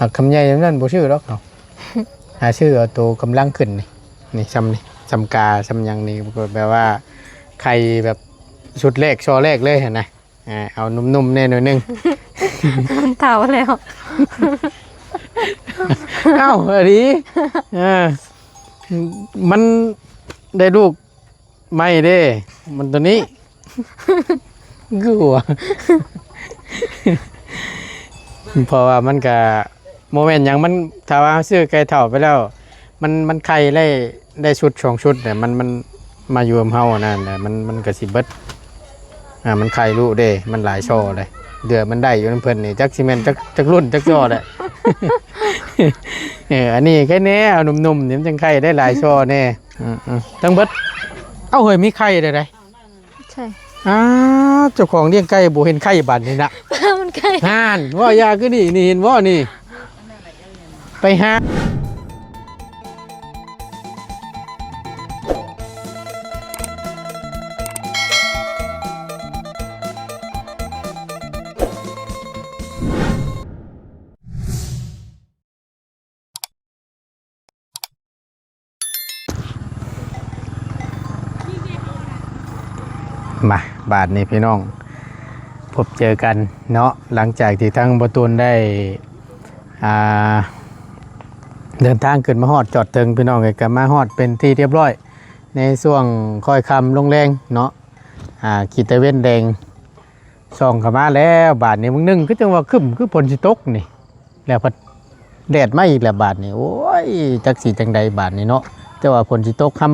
ຜັກຄຳໃຫຍ່ນັ້ນບໍ່ຊື້ດອກເຮົາ ຫາຊື້ເອົາໂຕກຳລັງຂຶ້ນນີ້ ນີ້ຊ່ຳນີ້ ຊ່ຳກາ ຊ່ຳຫຍັງນີ້ ແບບວ່າໄຂ່ແບບຊຸດແລກ ຊໍແລກເລີຍຫັ້ນນະ. ອ່າ ເອົາໜຸ່ມໆແດ່ໜ້ອຍໜຶ່ງ ມັນເຖົ້າແລ້ວ. ເອົ້າ ອີ່ຫຼີ ເອີ ມັນໄດ້ລູກໃໝ່ເດ້ ມັນໂຕນີ້ ຄືວ່າ ເພາະວ່າມັນກະບໍ່ແມ່ນຫຍັງ ມັນ ຖ້າວ່າເຮົາຊື້ໄກ່ເຖົ້າໄປແລ້ວ ມັນ ມັນໄຂ່ໄດ້ ໄດ້ຊຸດສອງຊຸດແຫຼະ ມັນ ມັນມາຢູ່ນຳເຮົາຫັ້ນນະ ແລະມັນ ມັນກະຊິເບິດ ອ່າ ມັນໄຂ່ລູກເດ້ ມັນຫຼາຍຊໍເດ້ ເດືອມັນໄດ້ຢູ່ນຳເພິ່ນນີ້ ຈັກຊິແມ່ນຈັກ ຈັກລຸ້ນຈັກຊໍແຫຼະ. ເອີ ອັນນີ້ໄຄແນ່ ເອົາໜຸ່ມໆນີ້ມັນຈັ່ງໄຂ່ໄດ້ຫຼາຍຊໍແນ່. ອືມໆ ທັງເບິດ ເອົ້າ ເຮີ້ຍ ມີໄຂ່ໄດ້ໃດ. ໃຊ່ ອ້າວ ເຈົ້າຂອງລ້ຽງໄກ່ບໍ່ເຫັນໄຂ່ບາດນີ້ນະ ມັນໄຂ່ ຫັ້ນ ເວົ້າຢ່າຄືນີ້ ນີ້ເຫັນບໍ່ນີ້ ໄປຫາ ມາ ບາດນີ້ພີ່ນ້ອງ ພົບເຈີກັນເນາະ ຫຼັງຈາກທີ່ທາງບໍ່ຕູນໄດ້ ອ່າ ເດີນທາງຂຶ້ນມາຮອດຈອດເຖິງ ພີ່ນ້ອງເອີຍ ກໍມາຮອດເປັນທີ່ຮຽບຮ້ອຍ ໃນຊ່ວງຄ່ອຍຄ່ຳລົງແລງເນາະ ອ່າ ຂີດຕາເວັນແດງສ່ອງເຂົ້າມາແລ້ວ. ບາດນີ້ເບິ່ງໜຶ່ງ ຄືຈັ່ງວ່າຄຶ້ມ ຄືຝົນຊິຕົກນີ້ ແລ້ວພັດແດດມາອີກແລ້ວບາດນີ້ ໂອ້ຍ ຈັກຊິຈັ່ງໃດບາດນີ້ເນາະ ແຕ່ວ່າຝົນຊິຕົກຄ່ຳ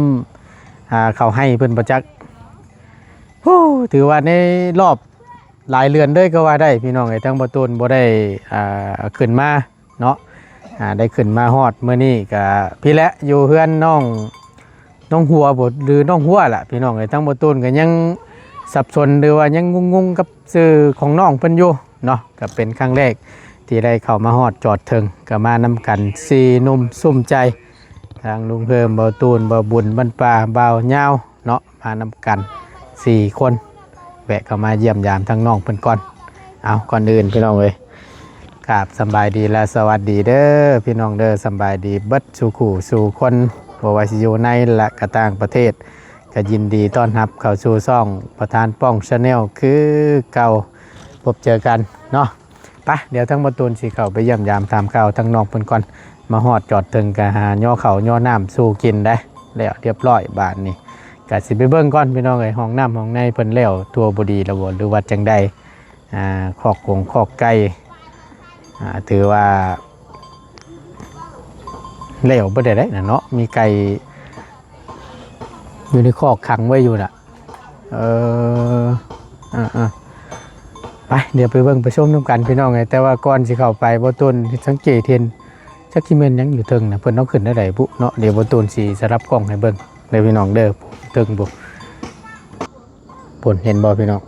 ອ່າ ເຂົ້າໄຮ່ເພິ່ນບໍ່ຈັກ. ໂອ້ ຖືວ່າໃນລອບຫຼາຍເດືອນເລີຍກໍວ່າໄດ້ ພີ່ນ້ອງເອີຍ ທາງບໍ່ຕູນບໍ່ໄດ້ ອ່າ ຂຶ້ນມາເນາະ ອ່າ ໄດ້ຂຶ້ນມາຮອດມື້ນີ້ກໍພີ້ແຫຼະ ຢູ່ເຮືອນນ້ອງ ນ້ອງຫົວບໍ່ ຫຼື ນ້ອງຫົວລະ ພີ່ນ້ອງເອີຍ ທາງບໍ່ຕູນກໍຍັງສັບສົນ ຫຼືວ່າຍັງງົງໆກັບຊື່ຂອງນ້ອງເພິ່ນຢູ່ເນາະ. ກໍເປັນຄັ້ງແລກທີ່ໄດ້ເຂົ້າມາຮອດຈອດເຖິງ ກໍມານຳກັນສີ່ໜຸ່ມສຸ້ມໃຈ ທາງລຸງເພີ່ມ ບ່າວຕູນ ບ່າວບຸນ ບ້ານປ່າ ບ່າວຍາວເນາະ ມານຳກັນສີ່ຄົນ ແວະເຂົ້າມາຢ້ຽມຢາມທາງນ້ອງເພິ່ນກ່ອນ. ເອົາ ກ່ອນອື່ນ ພີ່ນ້ອງເອີຍ ກາບສຳບາຍດີ ແລະ ສະຫວັດດີເດີ ພີ່ນ້ອງເດີ ສຳບາຍດີເບິດສູ່ຄູ່ສູ່ຄົນ ບໍ່ວ່າຊິຢູ່ໃນ ແລະ ກະຕ່າງປະເທດ ກະຍິນດີຕ້ອນຮັບເຂົ້າສູ່ຊ່ອງປະທານປ້ອງ Channel ຄືເກົ່າ ພົບເຈີກັນເນາະ. ໄປ ດຽວທາງບໍ່ຕູນຊິເຂົ້າໄປຢ້ຽມຢາມຖາມຂ່າວທາງນ້ອງເພິ່ນກ່ອນ ມາຮອດຈອດເຖິງກະຫາຍໍເຂົ້າຍໍນ້ຳສູ່ກິນໄດ໋ ແລ້ວຮຽບຮ້ອຍບາດນີ້ ກະຊິໄປເບິ່ງກ່ອນ ພີ່ນ້ອງເອີຍ ຫ້ອງນ້ຳຫ້ອງໃນເພິ່ນແລ້ວທົ່ວບໍ່ດີແລ້ວບໍ່ ຫຼືວ່າຈັ່ງໃດ. ອ່າ ຄອກກົງຄອກໄກ່ ອ່າ ຖືວ່າແລ້ວບໍ່ໄດ້ໄດ໋ນະເນາະ ມີໄກ່ຢູ່ໃນຄອກຂັງໄວ້ຢູ່ນະ. ເອີ ອ່າໆ ໄປ ດຽວໄປເບິ່ງໄປຊົມນຳກັນ ພີ່ນ້ອງເອີຍ ແຕ່ວ່າກ່ອນຊິເຂົ້າໄປ ບໍ່ຕູນສັງເກດເຫັນ ຈັກຊິແມ່ນຫຍັງຢູ່ເທິງນະ ເພິ່ນເອົາຂຶ້ນແນວໃດບຸເນາະ. ດຽວບໍ່ຕູນຊິສະຫຼັບກ້ອງໃຫ້ເບິ່ງເດີ ພີ່ນ້ອງເດີ ເທິງພຸ້ນ ພຸ້ນ ເຫັນບໍ່ພີ່ນ້ອງ?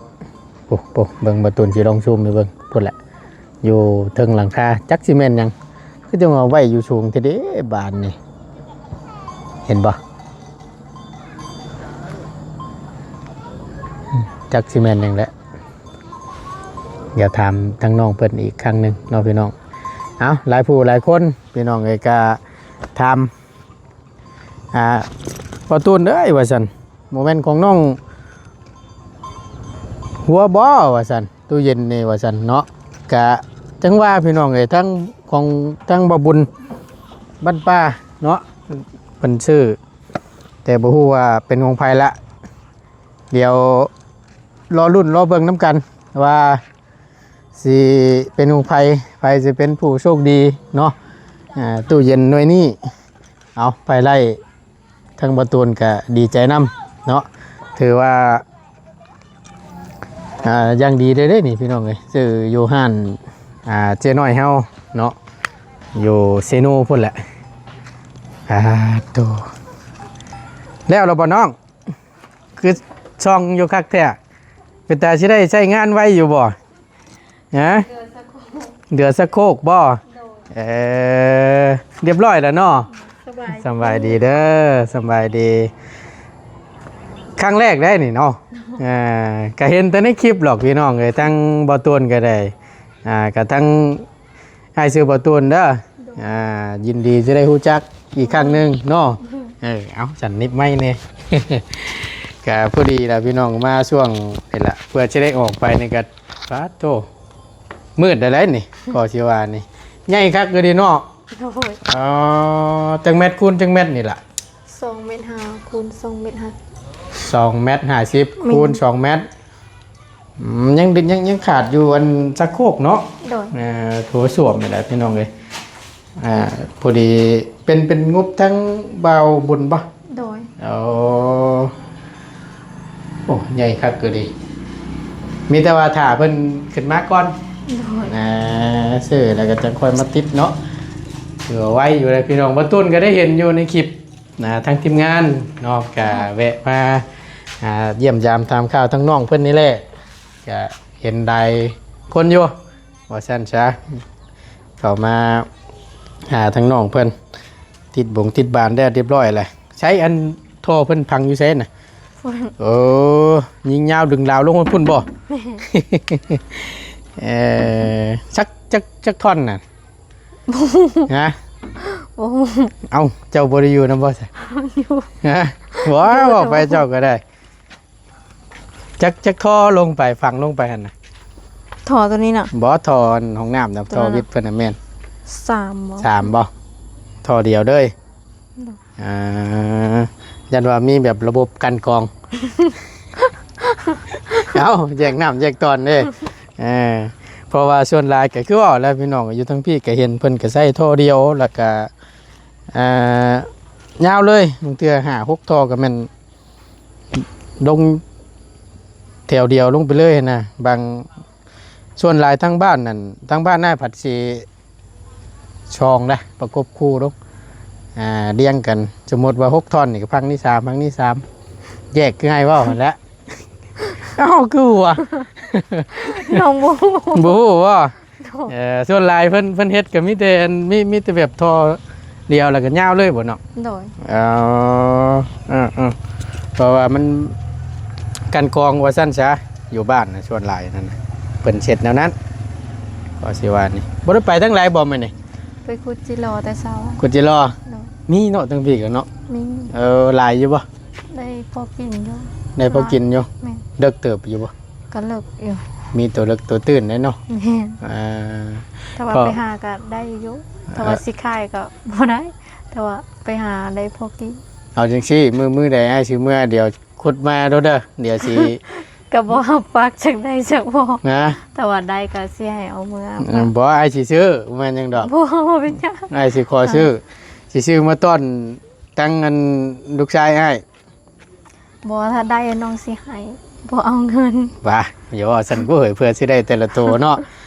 ໂອ້ ໂອ້ ເບິ່ງ ບ່າວຕູນຊິລອງຊູມໃຫ້ເບິ່ງ ພຸ້ນແຫຼະ ຢູ່ເທິງຫຼັງຄາ ຈັກຊິແມ່ນຫຍັງ ຄືຈັ່ງວ່າໄວ້ຢູ່ສູງແທ້ເດບາດນີ້ ເຫັນບໍ່? ຈັກຊິແມ່ນຫຍັງແຫຼະ ດຽວຖາມທາງນ້ອງເພິ່ນອີກຄັ້ງໜຶ່ງເນາະ ພີ່ນ້ອງ. ເອົາ ຫຼາຍຜູ້ຫຼາຍຄົນ ພີ່ນ້ອງເອີຍ ກະຖາມ ອ່າ ພໍ່ຕູນເອີຍ ວ່າຊັ້ນ ບໍ່ແມ່ນຂອງນ້ອງຫົວບໍ ວ່າຊັ້ນ ຕູ້ເຢັນນີ້ ວ່າຊັ້ນເນາະ. ກະຈັ່ງວ່າ ພີ່ນ້ອງເອີຍ ທາງຂອງ ທາງບ່າວບຸນ ບ້ານປ່າເນາະ ເພິ່ນຊື້ ແຕ່ບໍ່ຮູ້ວ່າເປັນຂອງໃຜລະ ດຽວລໍລຸ້ນລໍເບິ່ງນຳກັນວ່າ ຊິເປັນຂອງໃຜ ໃຜຊິເປັນຜູ້ໂຊກດີເນາະ. ອ່າ ຕູ້ເຢັນໜ່ວຍນີ້ ເອົາ ໃຜໄດ້ ທາງບ່າວຕູນກະດີໃຈນຳເນາະ ຖືວ່າ ອ່າ ຢ່າງດີເດ້ ເດ້ນີ້ ພີ່ນ້ອງເອີຍ ຊື້ຢູ່ຮ້ານ ອ່າ ເຈ້ນ້ອຍເຮົາເນາະ ຢູ່ເຊໂນພຸ້ນແຫຼະ. ອ່າ ໂຕ ແລ້ວລະບໍ່ນ້ອງ? ຄືຊ່ອງຢູ່ຄັກແທ້ ເປັນຕາຊິໄດ້ໃຊ້ງານໄວຢູ່ບໍ່? ຮະ? ເຫຼືອສະໂຄກ ເຫຼືອສະໂຄກບໍ່? ໂດຍ ເອີ ຮຽບຮ້ອຍແລ້ວເນາະ? ສະບາຍ ສະບາຍດີເດີ ສະບາຍດີ ຄັ້ງແລກໄດ໋ນີ້ເນາະ. ອ່າ ກະເຫັນແຕ່ໃນຄລິບດອກ ພີ່ນ້ອງເອີຍ ທັງບ່າວຕູນກະໄດ້ ອ່າ ກະທັງ ອ້າຍຊື່ບໍ່ຕູນເດີ. ໂດຍ ອ່າ ຍິນດີທີ່ໄດ້ຮູ້ຈັກອີກຄັ້ງໜຶ່ງເນາະ. ໂດຍ ເອີ ເອົາ ສັນນິບໄມ້ແດ່. ກະພໍດີລະພີ່ນ້ອງ ມາຊ່ວງນີ້ລະ ເພື່ອຊິໄດ້ອອກໄປນີ້ກະ ປາດໂທ້ ມືດໄດ້ຫຼາຍນີ້ ກໍຊິວ່ານີ້ ໃຫຍ່ຄັກຢູ່ເດເນາະ. ໂດຍ ອໍ ຈັກແມັດຄູນຈັກແມັດນີ້ລະ? ສອງແມັດຫ້າຄູນສອງແມັດຫ້າ ສອງແມັດຫ້າສິບ ແມ່ນ ຄູນສອງແມັດ. ອືມ ຍັງ ຍັງ ຍັງຂາດຢູ່ອັນຊັກໂຄກເນາະ. ໂດຍ ເອີ ໂຖສ້ວມນີ້ແຫຼະພີ່ນ້ອງເອີຍ. ອ່າ ພໍດີເປັນ ເປັນງົບທາງບ່າວບຸນບໍ່? ໂດຍ ໂອ້ ໂອ້ ໃຫຍ່ຄັກກໍດີ ມີແຕ່ວ່າຖ້າເພິ່ນຂຶ້ນມາກ່ອນ. ໂດຍ ອ່າ ຊື້ແລ້ວກໍຈັ່ງຄ່ອຍມາຕິດເນາະ. ຖືວ່າໄວຢູ່ເດ້ພີ່ນ້ອງ ບ່າວຕຸນກໍໄດ້ເຫັນຢູ່ໃນຄລິບນະ ທາງທີມງານເນາະ ກໍແວະມາ ອ່າ ຢ້ຽມຢາມຖາມຂ່າວທາງນ້ອງເພິ່ນນີ້ແຫຼະ. ກະເຫັນຫຼາຍຄົນຢູ່ວ່າຊັ້ນຊະ ເຂົ້າມາຫາທາງນ້ອງເພິ່ນ ຕິດບົງຕິດບານແລ້ວຮຽບຮ້ອຍແຫຼະ. ໃຊ້ອັນທໍ່ເພິ່ນຝັງຢູ່ໃສນະ? ໂອ້ ຍິງຍາວດຶງລາວລົງໄປພຸ້ນບໍ່? ແມ່ນ ເອີ ຈັກ ຈັກ ຈັກທ່ອນນະ? ບໍ່ຮູ້ ຮະ? ບໍ່ຮູ້ ເອົ້າ ເຈົ້າບໍ່ໄດ້ຢູ່ນຳບໍ່ຊະ? ຢູ່ ຮະ? ບໍ່ ເວົ້າໄປເຈົ້າກໍໄດ້. ຈັກ ຈັກທໍ່ລົງໄປ ຝັງລົງໄປຫັ້ນນະ? ທໍ່ໂຕນີ້ນະ? ບໍ່ ທໍ່ອັນຫ້ອງນ້ຳນະ ໂຕນັ້ນນະ ທໍ່ວິດເພິ່ນນະ ແມ່ນ ສາມບໍ່? ສາມບໍ່? ທໍ່ດຽວເລີຍ. ໂດຍ ອ່າ ຢ້ານວ່າມີແບບລະບົບກັ່ນກອງ. ເອົ້າ ແຍກນ້ຳແຍກຕອນເດ້. ເອີ ເພາະວ່າສ່ວນຫຼາຍກໍຄືເວົ້າແຫຼະພີ່ນ້ອງ ຢູ່ທາງພີ້ກໍເຫັນເພິ່ນກໍໃຊ້ທໍ່ດຽວ ແລ້ວກໍ ອ່າ ຍາວເລີຍ ບາງເທື່ອຫ້າຫົກທໍ່ກໍແມ່ນ ລົງແຖວດຽວລົງໄປເລີຍຫັ້ນນະ. ບາງ ສ່ວນຫຼາຍທາງບ້ານນັ້ນ ທາງບ້ານອ້າຍພັດຊິສອງນະ ປະກົບຄູ່ລົງ ອ່າ ລຽງກັນ. ສົມມຸດວ່າຫົກທ່ອນນີ້ ກໍພັງນີ້ສາມ ພັງນີ້ສາມ ແຍກຄືອ້າຍເວົ້າຫັ້ນແຫຼະ. ເອົ້າ ຄືວ່າ ນ້ອງບໍ່ຮູ້ ບໍ່ຮູ້ບໍ່? ໂດຍ ເອີ ສ່ວນຫຼາຍເພິ່ນ ເພິ່ນເຮັດກໍມີແຕ່ອັນ ມີ ມີແຕ່ແບບທໍ່ດຽວ ແລ້ວກໍຍາວເລີຍບໍ່ເນາະ? ໂດຍ ເອີ ເອີ ເອີ ເພາະວ່າມັນກັ່ນກອງວ່າຊັ້ນຊະ ຢູ່ບ້ານນະ ສ່ວນຫຼາຍນັ້ນນະ ເພິ່ນເຮັດແນວນັ້ນ. ກໍຊິວ່ານີ້ ບໍ່ໄດ້ໄປທາງໃດບໍ່ມື້ນີ້? ໄປຂຸດຈິລໍແຕ່ເຊົ້າ. ຂຸດຈິລໍ? ໂດຍ ມີເນາະ ທາງພີ້ກໍເນາະ. ມີ ເອີ ຫຼາຍຢູ່ບໍ່? ໄດ້ພໍກິນຢູ່ ໄດ້ພໍກິນຢູ່. ແມ່ນ ເດິກເຕີບຢູ່ບໍ່? ກໍເລິກຢູ່ ມີໂຕເລິກໂຕຕື່ນໄດ້ເນາະ. ແມ່ນ ອ່າ ແຕ່ວ່າ ກໍ ໄປຫາກໍໄດ້ຢູ່ ແຕ່ວ່າ ເອີ ຊິຂາຍກໍບໍ່ໄດ້ ແຕ່ວ່າໄປຫາໄດ້ພໍກິນ. ເອົາຈັ່ງຊີ້ ມື້ ມື້ໃດອ້າຍຊິເມືອ ດຽວຂຸດມາໂລດເດີ ດຽວຊິ ກໍບໍ່ຮັບຝາກຈັກໄດ້ຈັກບໍ່ນະ ແຕ່ວ່າໄດ້ກໍຊິໃຫ້ເອົາເມືອ. ເອີ ຝາກ ບໍ່ ອ້າຍຊິຊື້ ບໍ່ແມ່ນຫຍັງດອກ. ບໍ່ ບໍ່ເປັນຫຍັງ ອ້າຍຊິຂໍຊື້ ອ່າ ຊິຊື້ມາຕ້ອນທັງອັນລູກຊາຍອ້າຍ. ບໍ່ ຖ້າໄດ້ນ້ອງຊິໃຫ້ ບໍ່ເອົາເງິນ. ຫວາ ຢ່າເວົ້າຊັ້ນ ເອີຍ ເພື່ອຊິໄດ້ແຕ່ລະໂຕເນາະ. ບໍ່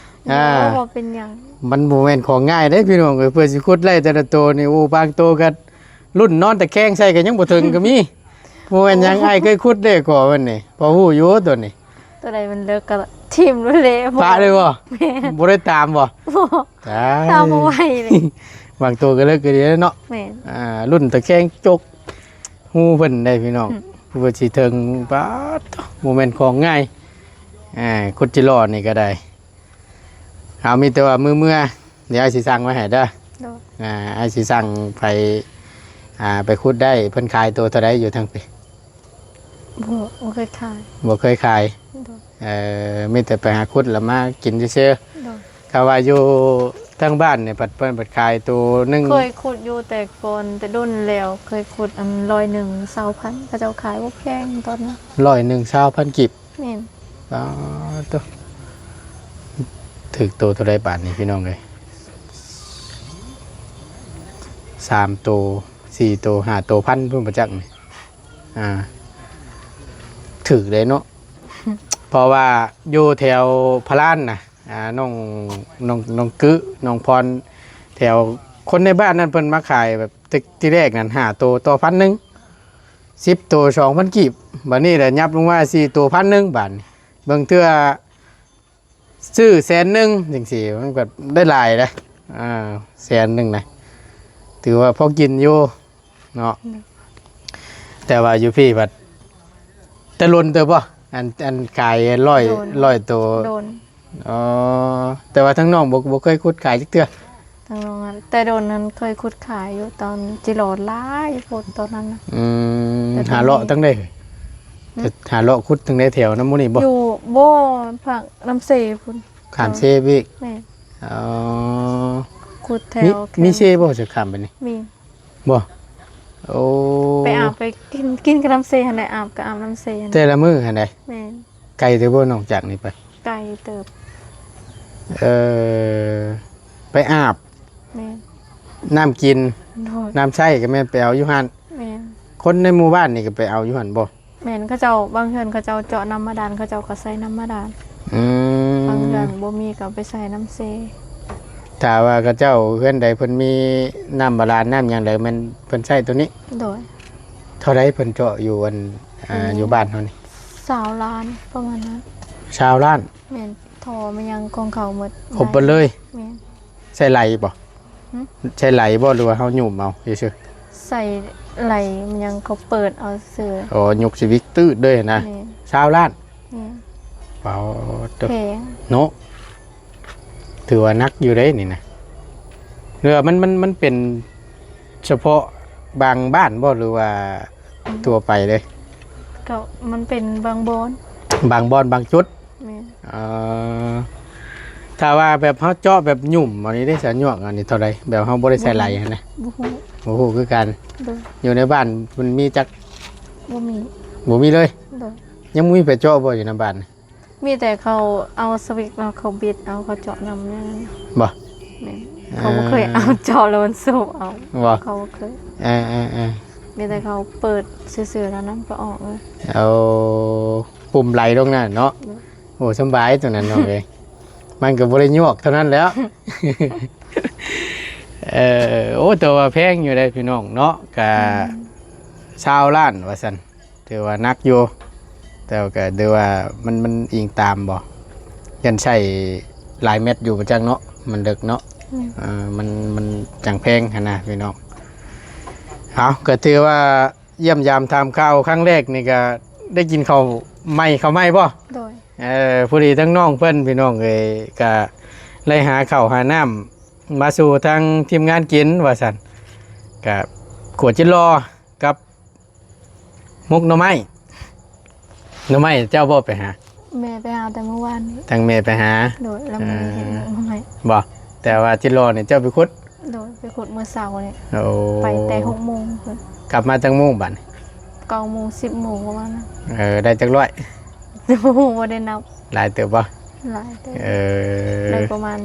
ອ່າ ບໍ່ເປັນຫຍັງ ມັນບໍ່ແມ່ນຂອງງ່າຍເດ້ພີ່ນ້ອງເອີຍ ເພື່ອຊິຂຸດໄດ້ແຕ່ລະໂຕນີ້ ໂອ້ ບາງໂຕກໍລຸ້ນນອນຕະແຄງໃສ່ກໍຍັງບໍ່ເຖິງກໍມີ. ບໍ່ແມ່ນຫຍັງ ໂອ້ ອ້າຍເຄີຍຂຸດເດ້ກໍມັນນີ້ ພໍຮູ້ຢູ່ໂຕນີ້. ໂຕໃດມັນເລິກກໍຖິ້ມໂລດແຫຼະ. ປະເລີຍບໍ່? ແມ່ນ ບໍ່ໄດ້ຕາມບໍ່? ບໍ່ ຕາຍ ຕາມບໍ່ໄຫວເລີຍ. ບາງໂຕກໍເລິກກໍດີເນາະ. ແມ່ນ ອ່າ ລຸ້ນຕະແຄງຈົກ ຮູເພິ່ນໄດ້ພີ່ນ້ອງ. ອືມ ເພື່ອຊິເຖິງ ປາດໂທ້ ບໍ່ແມ່ນຂອງງ່າຍ. ອ່າ ຂຸດຈິລໍນີ້ກໍໄດ້. ເອົາ ມີແຕ່ວ່າມື້ເມືອ ດຽວອ້າຍຊິສັ່ງໄວ້ໃຫ້ເດີ. ໂດຍ ອ່າ ອ້າຍຊິສັ່ງໄປ ອ່າ ໄປຂຸດໄດ້. ເພິ່ນຂາຍໂຕເທົ່າໃດຢູ່ທາງພີ້? ບໍ່ ບໍ່ເຄີຍຂາຍ ບໍ່ເຄີຍຂາຍ. ໂດຍ ເອີ ມີແຕ່ໄປຫາຂຸດແລ້ວມາກິນຊື່ໆ. ໂດຍ ຖ້າວ່າຢູ່ທາງບ້ານນີ້ ເພິ່ນ ເພິ່ນ ເພິ່ນຂາຍໂຕໜຶ່ງ ເຄີຍຂຸດຢູ່ແຕ່ກ່ອນ ແຕ່ດົນແລ້ວ ເຄີຍຂຸດອັນຮ້ອຍໜຶ່ງຊາວພັນ ເຂົາເຈົ້າຂາຍບໍ່ແພງຕອນນັ້ນ. ຮ້ອຍໜຶ່ງຊາວພັນກີບ. ແມ່ນ ປາດໂທ້ ຖືກໂຕເທົ່າໃດບາດນີ້ພີ່ນ້ອງເອີຍ? ສາມໂຕ ສີ່ໂຕ ຫ້າໂຕ ພັນພຸ້ນບໍ່ຈັກນີ້. ອ່າ ຖືກເດ້ເນາະ ເພາະວ່າຢູ່ແຖວພະລານນະ ອ່າ ນ້ອງ ນ້ອງ ນ້ອງກຶ ນ້ອງພອນ ແຖວຄົນໃນບ້ານນັ້ນເພິ່ນມາຂາຍແບບ ແຕ່ທີແລກນັ້ນ ຫ້າໂຕຕໍ່ພັນໜຶ່ງ ສິບໂຕສອງພັນກີບ. ບາດນີ້ລະຫຍັບລົງມາ ສີ່ໂຕພັນໜຶ່ງ ບາດນີ້ ບາງເທື່ອຊື້ແສນໜຶ່ງຈັ່ງຊີ້ ມັນກໍໄດ້ຫຼາຍເດ້. ອ່າ ແສນໜຶ່ງນະ ຖືວ່າພໍກິນຢູ່ເນາະ. ອືມ ແຕ່ວ່າຢູ່ພີ້ບັດ ແຕ່ດົນເຕີບບໍ່? ອັນ ອັນຂາຍຮ້ອຍ ໂດນ ຮ້ອຍໂຕ. ໂດນ ອໍ ແຕ່ວ່າທາງນ້ອງບໍ່ ບໍ່ເຄີຍຂຸດຂາຍຈັກເທື່ອ. ແຕ່ດົນນັ້ນເຄີຍຂຸດຂາຍຢູ່ ຕອນຈິຫຼໍຫຼາຍໂພດຕອນນັ້ນນະ. ອືມ ແຕ່ຕອນນີ້ ຫາເລາະທາງໃດ? ຫຶ? ຫາເລາະຂຸດທາງໃດ ແຖວນຳໝູ່ນີ້ບໍ່? ຢູ່ ບໍ່ ພາກນ້ຳເຊພຸ້ນ. ຂ້າມເຊໄປອີກ? ແມ່ນ. ອໍ ຂຸດແຖວ ມີ ແຄມ ມີເຊບໍ່ ຊິຂ້າມໄປນີ້? ມີ. ບໍ່? ໂອ້ ໄປອາບ ໄປກິນ ກິນກັບນ້ຳເຊຫັ້ນແຫຼະ ອາບກໍອາບນ້ຳເຊຫັ້ນ. ແຕ່ລະມື້ຫັ້ນໃດ? ແມ່ນ. ໄກເຕີບບໍ່ ນອກຈາກນີ້ໄປ? ໄກເຕີບ. ເອີ ໄປອາບ. ແມ່ນ. ນ້ຳກິນ. ໂດຍ. ນ້ຳໃຊ້ກໍແມ່ນໄປເອົາຢູ່ຫັ້ນ. ແມ່ນ. ຄົນໃນໝູ່ບ້ານນີ້ກໍໄປເອົາຢູ່ຫັ້ນບໍ່? ແມ່ນ ເຂົາເຈົ້າ ບາງເຮືອນເຂົາເຈົ້າເຈາະນ້ຳບາດານ ເຂົາເຈົ້າກໍໃສ່ນ້ຳບາດານ. ອືມ ບາງເຮືອນບໍ່ມີກໍໄປໃສ່ນ້ຳເຊ. ຖ້າວ່າເຂົາເຈົ້າ ເຮືອນໃດເພິ່ນມີນ້ຳບາດານ ນ້ຳຫຍັງໃດ ແມ່ນເພິ່ນໃຊ້ໂຕນີ້? ໂດຍ. ເທົ່າໃດເພິ່ນເຈາະຢູ່ອັນ ອ່າ ອືມ ຢູ່ບ້ານເຮົານີ້? ຊາວລ້ານ ປະມານນັ້ນ. ຊາວລ້ານ? ແມ່ນ. ທໍ່ແມ່ນຫຍັງຂອງເຂົາໝົດ ຄົບເບິດເລີຍ. ແມ່ນ. ໃຊ້ໄຫຼບໍ່? ຫຶ? ໃຊ້ໄຫຼບໍ່ ຫຼືວ່າເຮົາຫຍຸມເອົາຊື່ໆ? ໃຊ້ໄຫຼ ມັນຍັງ ເຂົາເປີດເອົາຊື່. ອໍ ຍົກສະວິກຕື້ດເລີຍນະ. ແມ່ນ. ຊາວລ້ານ. ແມ່ນ. ປາດໂທ້ ແພງເນາະ. ຖືວ່າໜັກຢູ່ເດ້ນີ້ນະ. ຫຼືວ່າມັນ ມັນ ມັນເປັນສະເພາະບາງບ້ານບໍ່ ຫຼືວ່າ ອືມ ທົ່ວໄປເລີຍ? ກໍມັນເປັນບາງບ່ອນ ບາງບ່ອນບາງຈຸດ. ແມ່ນ. ເອີ ຖ້າວ່າແບບເຮົາເຈາະແບບຫຍຸມອັນນີ້ເດ້ ສະຫຍວກອັນນີ້ເທົ່າໃດ? ແບບເຮົາບໍ່ໄດ້ໃສ່ໄຫຼຫັ້ນນະ. ບໍ່ຮູ້ ບໍ່ຮູ້ຄືກັນ. ໂດຍ. ຢູ່ໃນບ້ານມັນມີຈັກ? ບໍ່ມີ. ບໍ່ມີເລີຍ? ໂດຍ. ຍັງບໍ່ມີໄປເຈາະບໍ່ ຢູ່ໃນບ້ານ? ມີແຕ່ເຂົາເອົາສະວິກແລ້ວເຂົາບິດເອົາ ເຂົາເຈາະນ້ຳແມ່ນ. ບໍ່? ແມ່ນ. ເອີ ເຂົາບໍ່ເຄີຍເອົາເຈາະແລ້ວມັນສູບເອົາ. ບໍ່? ເຂົາບໍ່ເຄີຍ. ເອີໆໆ. ມີແຕ່ເຂົາເປີດຊື່ໆ ແລ້ວນ້ຳກໍອອກເລີຍ. ເອົາປຸ່ມໄຫຼລົງນັ້ນເນາະ. ໂດຍ. ໂອ້ ສຳບາຍຕົວນັ້ນນ້ອງເອີຍ ມັນກໍບໍ່ໄດ້ຍວກເທົ່ານັ້ນແລ້ວ. ເອີ ໂອ້ ແຕ່ວ່າແພງຢູ່ເດ້ພີ່ນ້ອງເນາະ ກະ ອືມ ຊາວລ້ານວ່າຊັ້ນ ຖືວ່າໜັກຢູ່ ແຕ່ວ່າກະຖືວ່າມັນ ມັນອີງຕາມບໍ່ ຢ້ານໃຊ້ຫຼາຍແມັດຢູ່ບໍ່ຈັກເນາະ ມັນເລິກເນາະ. ອືມ ເອີ ມັນ ມັນຈັ່ງແພງຫັ້ນນະພີ່ນ້ອງ. ເອົາ ກໍຖືວ່າ ຢ້ຽມຢາມຖາມຂ່າວຄັ້ງແລກນີ້ກະໄດ້ກິນເຂົ້າໃໝ່ ເຂົ້າໃໝ່ບໍ່? ໂດຍ. ເອີ ພໍດີທັງນ້ອງເພິ່ນພີ່ນ້ອງເອີຍ ກະໄດ້ຫາເຂົ້າຫານ້ຳມາສູ່ທາງທີມງານກິນວ່າຊັ້ນ ກະຂົ້ວຈິດລໍ່ກັບໝົກໜໍ່ໄມ້. ໜໍ່ໄມ້ເຈົ້າບໍ່ໄປຫາ? ແມ່ໄປຫາແຕ່ມື້ວານນີ້. ທາງແມ່ໄປຫາ. ໂດຍ ແລ້ວມື້ນີ້ເຫັນໝົກໜໍ່ໄມ້. ບໍ່? ແຕ່ວ່າຈິດລໍ່ນີ້ເຈົ້າໄປຂຸດ? ໂດຍ ໄປຂຸດມື້ເຊົ້ານີ້. ໂອ້ ໄປແຕ່ຫົກໂມງພຸ້ນ. ກັບມາຈັກໂມງບາດນີ້? ເກົ້າໂມງ ສິບໂມງປະມານນັ້ນ. ເອີ ໄດ້ຈັກຮ້ອຍ? ບໍ່ຮູ້ ບໍ່ໄດ້ນັບ. ຫຼາຍເຕີບບໍ່? ຫຼາຍເຕີບ. ເອີ ໄດ້ປະມານ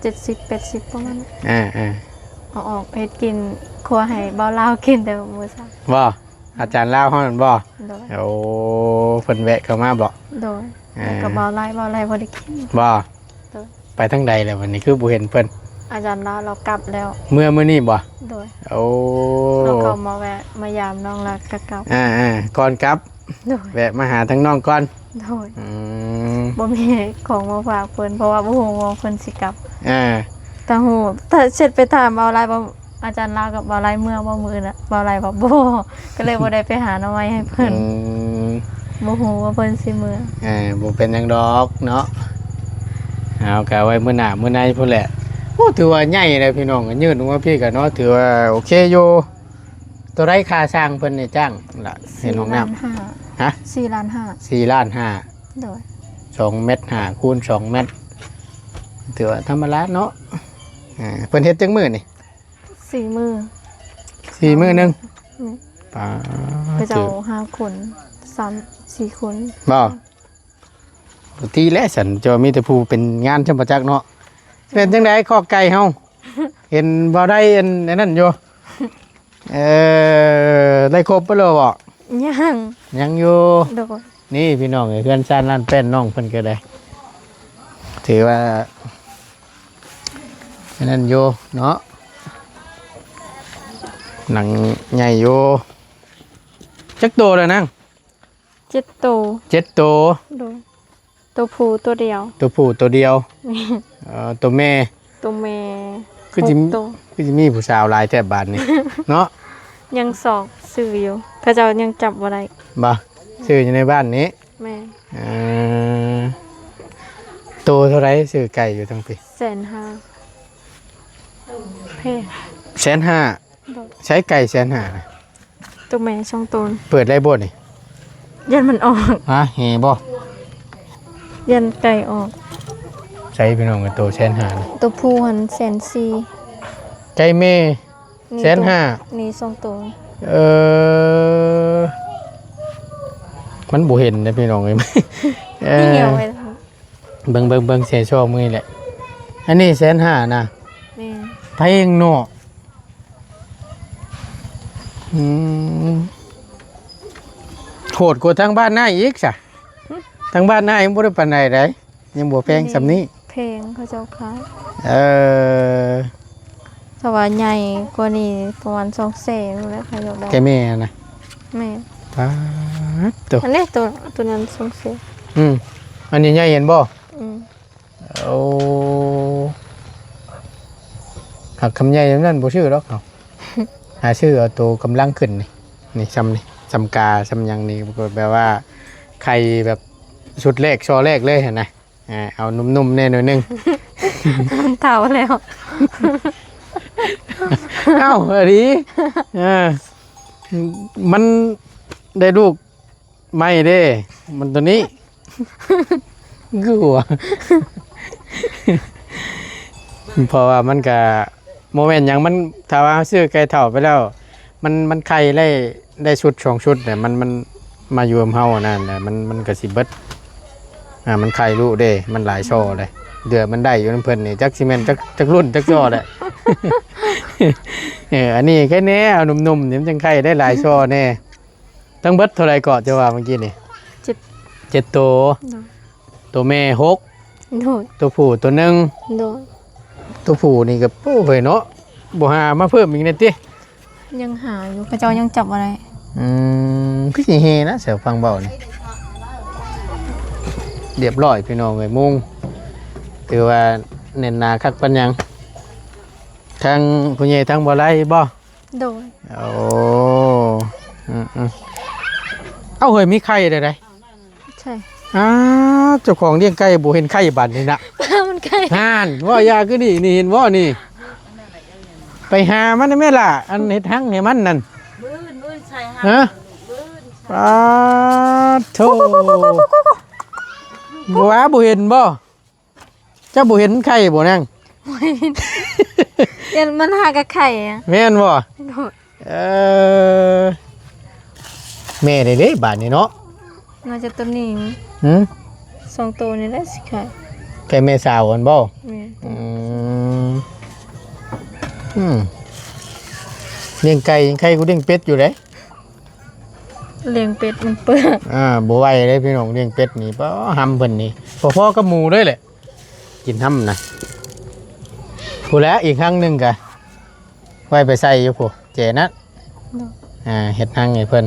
ເຈັດສິບ ແປດສິບປະມານນັ້ນ. ເອີໆ ເອົາອອກເຮັດກິນ ຄົວໃຫ້ບ່າວລາວກິນແຕ່ມື້ເຊົ້າ. ບໍ່? ອາຈານລາວເຮົານັ້ນບໍ່? ໂດຍ. ໂອ້ ເພິ່ນແວະເຂົ້າມາບໍ່? ໂດຍ. ອ່າ ແລ້ວກໍບ່າວໄລ ບ່າວໄລບໍ່ໄດ້ກິນ. ບໍ່? ໂດຍ. ໄປທາງໃດແລ້ວບັດນີ້ ຄືບໍ່ເຫັນເພິ່ນ? ອາຈານລາວລາວກັບແລ້ວ. ເມື່ອມື້ນີ້ບໍ່? ໂດຍ. ໂອ້ ລາວກໍມາແວະມາຢາມນ້ອງລະກະກັບ. ອ່າໆ ກ່ອນກັບ. ໂດຍ. ແວະມາຫາທາງນ້ອງກ່ອນ. ໂດຍ. ອືມ ບໍ່ມີຂອງມາຝາກເພິ່ນ ເພາະວ່າບໍ່ຮູ້ວ່າເພິ່ນຊິກັບ. ອ່າ ຖ້າຮູ້ ຖ້າເຊັດໄປຖາມບ່າວໄລວ່າ ອາຈານລາວກັບບ່າວໄລເມືອບໍ່ມື້ອື່ນນະ? ບ່າວໄລວ່າບໍ່ ກໍເລີຍບໍ່ໄດ້ໄປຫາໜໍ່ໄມ້ໃຫ້ເພິ່ນ. ອືມ ບໍ່ຮູ້ວ່າເພິ່ນຊິເມືອ. ເອີ ບໍ່ເປັນຫຍັງດອກເນາະ ເຮົາກໍໄວ້ມື້ໜ້າມື້ໃນພຸ້ນແຫຼະ. ໂອ້ ຖືວ່າໃຫຍ່ແລ້ວພີ່ນ້ອງ ຍືດອອກມາພີ້ກໍເນາະ ຖືວ່າໂອເຄຢູ່. ໂຕໃດຄ່າຊ່າງເພິ່ນນີ້ຈ້າງລະ ເຮັດຫ້ອງນ້ຳ? ສີ່ລ້ານຫ້າ. ຮະ? ສີ່ລ້ານຫ້າ. ສີ່ລ້ານຫ້າ. ໂດຍ. ສອງແມັດຫ້າຄູນສອງແມັດ ຖືວ່າທຳມະດາເນາະ. ອ່າ ເພິ່ນເຮັດຈັກມື້ນີ້? ສີ່ມື້. ສີ່ມື້ໜຶ່ງ. ອືມ ປາ ເຂົາເຈົ້າຫ້າຄົນ ສາມສີ່ຄົນ. ບໍ່? ປົກກະຕິແຫຼະ ສັນຈະມີແຕ່ຜູ້ເປັນງານຊ່ຳປະຈັກເນາະ. ເປັນຈັ່ງໃດຄອກໄກ່ເຮົາ? ເຫັນບໍ່ໄດ້ອັນ ອັນນັ້ນຢູ່. ເອີ ໄດ້ຄົບເບິດແລ້ວບໍ່? ຍັງ ຍັງຢູ່. ໂດຍ. ນີ້ພີ່ນ້ອງເອີຍ ເຮືອນຊານລ້ານແປ້ນນ້ອງເພິ່ນກໍໄດ້ ຖືວ່າອັນນັ້ນຢູ່ເນາະ ຫຼັງໃຫຍ່ຢູ່. ຈັກໂຕແລ້ວນາງ? ເຈັດໂຕ. ເຈັດໂຕ. ໂດຍ. ໂຕຜູ້ໂຕດຽວ. ໂຕຜູ້ໂຕດຽວ. ແມ່ນ. ເອີ ໂຕແມ່. ໂຕແມ່. ຄືຊິ ຫົກໂຕ. ຄືຊິມີຜູ້ສາວຫຼາຍແທ້ບາດນີ້ເນາະ. ຍັງຊອກຊື່ຢູ່ ເຂົາເຈົ້າຍັງຈັບບໍ່ໄດ້. ບໍ່? ຊື່ຢູ່ໃນບ້ານນີ້. ແມ່ນ. ເອີ ໂຕເທົ່າໃດຊື້ໄກ່ຢູ່ທາງພີ້? ແສນຫ້າ. ແພງ ແສນຫ້າ ໂດຍ ໃຊ້ໄກ່ແສນຫ້ານະ ໂຕແມ່ສອງໂຕ ເປີດໄດ້ບໍ່ນີ້? ຢ້ານມັນອອກ ຮະ ແຮ່ບໍ່? ຢ້ານໄກ່ອອກ ໃຊ້ພີ່ນ້ອງ ໂຕແສນຫ້ານະ ໂຕຜູ້ຫັ້ນແສນສີ່ ໄກ່ແມ່ ນີ້ ແສນຫ້າ ໂຕນີ້ສອງໂຕ ເອີ ມັນບໍ່ເຫັນເດ້ພີ່ນ້ອງເອີຍ ເອີ ນີ້ເຫື່ອໄວ້ ເບິ່ງ ເບິ່ງ ເບິ່ງ ແຊຊອກມື້ນີ້ແຫຼະ ອັນນີ້ແສນຫ້ານະ ແມ່ນ ແພງເນາະ ອືມ ໂຫດກວ່າທາງບ້ານນາອີກຊະ ຫຶ ທາງບ້ານນາຍັງບໍ່ໄດ້ປານໃດໃດ ຍັງບໍ່ແພງສ່ຳນີ້ ແພງ ເຂົາເຈົ້າຂາຍ ເອີ ຖ້າວ່າໃຫຍ່ກວ່ານີ້ປະມານສອງແສນພຸ້ນແຫຼະ ເຂົາຢາກໄດ້ ແກ່ແມ່ນະ ແມ່ນ ປາດໂຕ ອັນນີ້ໂຕ ໂຕນັ້ນສອງແສນ ອືມ ອັນໃຫຍ່ໆ ເຫັນບໍ່? ອືມ ໂອ້ ຫາກຄຳໃຫຍ່ແບບນັ້ນບໍ່ຊື້ດອກເຮົາ ຫາຊື້ເອົາໂຕກຳລັງຂຶ້ນນີ້ ນີ້ ຊ່ຳນີ້ ຊ່ຳກາ ຊ່ຳຫຍັງນີ້ ແບບວ່າໄຂ່ແບບຊຸດແລກ ຊໍແລກເລີຍຫັ້ນນະ ອ່າ ເອົາໜຸ່ມໆ ແດ່ໜ້ອຍໜຶ່ງ ມັນເຖົ້າແລ້ວ ເອົ້າ ອີ່ຫຼີ ເອີ ມັນໄດ້ລູກໃໝ່ເດ້ ມັນໂຕນີ້ ຄືຫົວ ເພາະວ່າມັນກະບໍ່ແມ່ນຫຍັງ ມັນ ຖ້າວ່າເຮົາຊື້ໄກ່ເຖົ້າໄປແລ້ວ ມັນ ມັນໄຂ່ໄດ້ ໄດ້ຊຸດສອງຊຸດແຫຼະ ມັນ ມັນມາຢູ່ນຳເຮົາອັນນັ້ນແຫຼະ ມັນ ມັນກະຊິເບິດ ອ່າ ມັນໄຂ່ລູກເດ້ ມັນຫຼາຍຊໍເດ້ ເດືອມັນໄດ້ຢູ່ນຳເພິ່ນນີ້ ຈັກຊິແມ່ນຈັກ ຈັກລຸ້ນຈັກຊໍແຫຼະ ເອີ ອັນນີ້ແຄ່ແນ່ ເອົາໜຸ່ມໆ ນີ້ມັນຈັ່ງໄຂ່ໄດ້ຫຼາຍຊໍແນ່ ທັງເບິດເທົ່າໃດເກາະ ເຈົ້າວ່າເມື່ອກີ້ນີ້? ເຈັດ ເຈັດໂຕ ໂດຍ ໂຕແມ່ຫົກ ໂດຍ ໂຕຜູ້ໂຕໜຶ່ງ ໂດຍ ໂຕຜູ້ນີ້ກໍ ໂອ້ ເຮີ້ຍເນາະ ບໍ່ຫາມາເພີ່ມອີກແດ່ຕິ? ຍັງຫາຢູ່ ເຂົາເຈົ້າຍັງຈັບບໍ່ໄດ້ ອືມ ຄືຊິເຮນະ ແສວຟັງເວົ້ານີ້ ລຽບຮ້ອຍພີ່ນ້ອງເອີຍ ມຸງ ຖືວ່າແໜ້ນໜາຄັກປານຫຍັງ ທາງຜູ້ໃຫຍ່ທາງບໍ່ໄລບໍ່? ໂດຍ ໂອ້ ອືມໆ ເອົ້າ ເຮີ້ຍ ມີໄຂ່ໄດ້ໃດ? ໃຊ່ ອ້າ ເຈົ້າຂອງລ້ຽງໄກ່ບໍ່ເຫັນໄຂ່ບາດນີ້ນະ ມັນໄຂ່ ຫັ້ນ ເວົ້າຢ່າຄືນີ້ ນີ້ເຫັນບໍ່ນີ້ ໄປຫາມັນແມ່ນລະ ອັນເຮັດຮັງໃຫ້ມັນນັ້ນ ມື້ອື່ນ ມື້ອື່ນໃສ່ຫາ ຮະ ມື້ອື່ນໃສ່ ປາດໂທ ບໍ່ວ່າບໍ່ເຫັນບໍ່? ເຈົ້າບໍ່ເຫັນໄຂ່ບໍ່ນາງ? ບໍ່ເຫັນ ຢ້ານມັນຫາກະໄຂ່ອະ ແມ່ນບໍ່? ໂດຍ ເອີ ແມ່ໄດ້ເດ້ບາດນີ້ເນາະ ໜ້າຈະໂຕນີ້ ຫື ສອງໂຕນີ້ແຫຼະຊິຂາຍ ແຕ່ແມ່ສາວຫັ້ນບໍ່? ແມ່ນ ອືມ ອືມ ລ້ຽງໄກ່ຍັງໄຄກວ່າລ້ຽງເປັດຢູ່ເດ້. ລ້ຽງເປັດມັນເປືອກ ອ່າ ບໍ່ໄຫວເດ້ພີ່ນ້ອງ ລ້ຽງເປັດນີ້ ປາ ຫຳເພິ່ນນີ້ ພໍໆກັບໝູເລີຍແຫຼະ ກິນຫຳນະ ພຸ້ນແຫຼະ ອີກຮັງໜຶ່ງກະໄວ້ໄປໃສ່ຢູ່ພຸ້ນ ເຈນັ້ນ ເນາະ ອ່າ ເຮັດຮັງໃຫ້ເພິ່ນ